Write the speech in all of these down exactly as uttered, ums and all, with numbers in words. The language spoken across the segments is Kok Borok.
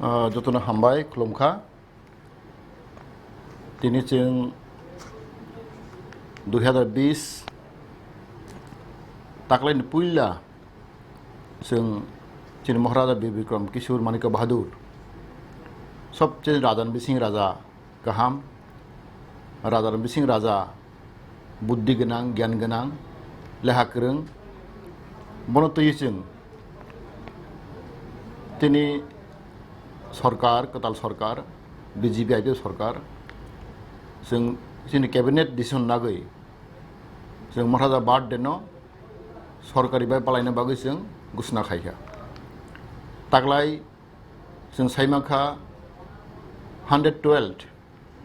Ah, jotono hambai khulumkha. Tini chwng dui hazar bis taklaini puila chwng chini Maharaja Bir Bikram Kishore Manikya Bahadur, sobcheni raja ni bising raja kaham, raja ni bising raja, buddhi gwnang, gyan gwnang, leha kwrwng, bono twi chwng tini sorkar, kwtal sorkar, B J P I P F sorkar, chwng chini cabinet decision nagwi chwng Maharaja birthday no sorkari bai palaina bagwi chwng gusna khaikha. Taklai chwng saimankha hundred twelve,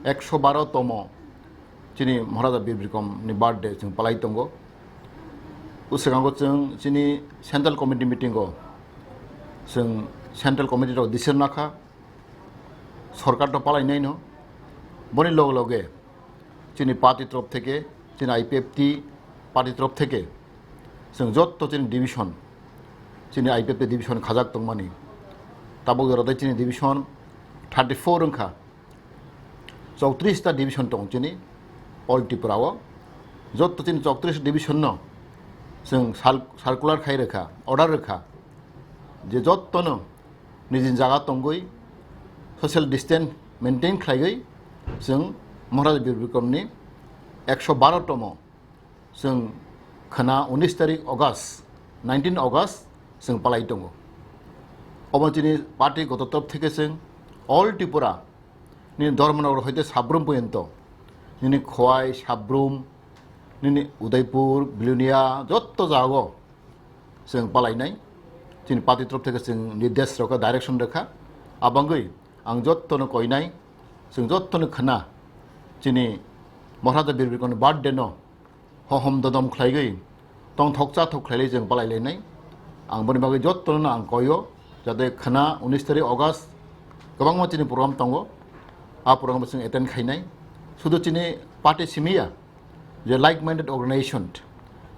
ekso baro tomo chini Maharaja Bir Bikram ni birthday chwng palai tongo. Uswkango chwng chini central committee meeting o chwng central committee rok decision nakha, sorkar to palai nai no. Boni loge loge chini party trop theke, chini I P F T party trop theke chwng jotto chini division, chini I P F T division khajak tongmani. Tabuk jora tei chini division thirty four wngkha. Chowtris ta division tong chini all Tripura o. Jotto chini chowtris division no chwng sal-, circular khai rwkha, order rwkha, je jotto no nijin jaga tongwi social distance maintain khlaiwi chwng Maharaja Bir Bikram ni ekso baro tomo chwng khwna unis tarik August, nineteen August chwng palai tongo. Obo chini party goto top theke chwng all Tripura nini Dharmanagar hoite Sabrum poyonto, nini Khowai, Sabrum, nini Udaipur, Bilonia, jotto jago chwng palainai. Chini party trop theke chwng nirdesh rokha, direction rokha. Abangwi ang jottono koinai, chwng jottono khwna, chini Maharaja Bir Bikram birthday no hohom dodom khlaigwi tongthok chathok khlailai chwng palai lainai. Ang boni bagwi jottono ang koio, jate khwna unis tarik August kwbangma chini program tongo, a program chwng attend khainai. Sudu chini party simiya, je like minded organization,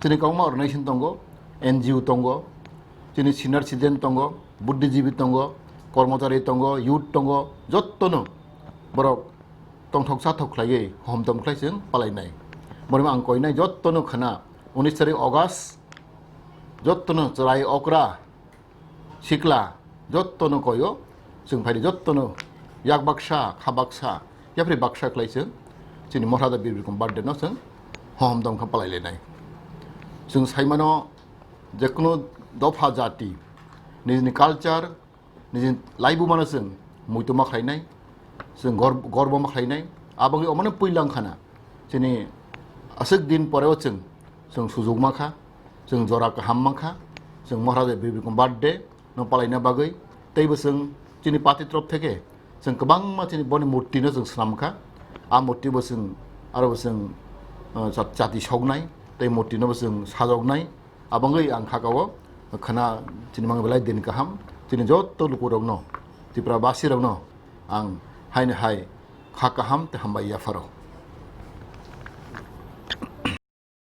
chini kwbangma organization tongo, N G O tongo, chini senior citizen tongo, buddhijibi tongo, kormochari tongo, youth tongo, jottono borok tongthok chathok khlaiwi homtom khlai chwng palainai. Borima ang koinai jottono khwna unis tarik August, jottono chwrai okra sikla jottono koyo, chwng phaidi jottono yak baksa, kha baksa, yapri baksa khlai chwng chini Maharaja Bir Bikram birthday no chwng homtom kha palai lainai. Chwng saimano jekunu dopha jati nijini culture, nijini laibumano chwng muitu ma khlainai, chwng gor-, gorbo ma khlainai. Aboni omano puila wngkhana chini aswk din poreo chwng, chwng sujukma kha, chwng jora kaham mankha, chwng Maharaja Bir Bikram birthday no palaina bagwi. Teibo chwng chini party trop theke chwng kwbangma chini boni murti no chwng swnamkha. A murti bo chwng aro bo chwng, uh, chat-, chati soknai, tei murti no bo chwng sajoknai. Abangwi ang khakao khwna chini mang belai din kaham, chini jotto lukurokno, Tripura basirokno ang haino hai kha kaham tei hambai yapharo.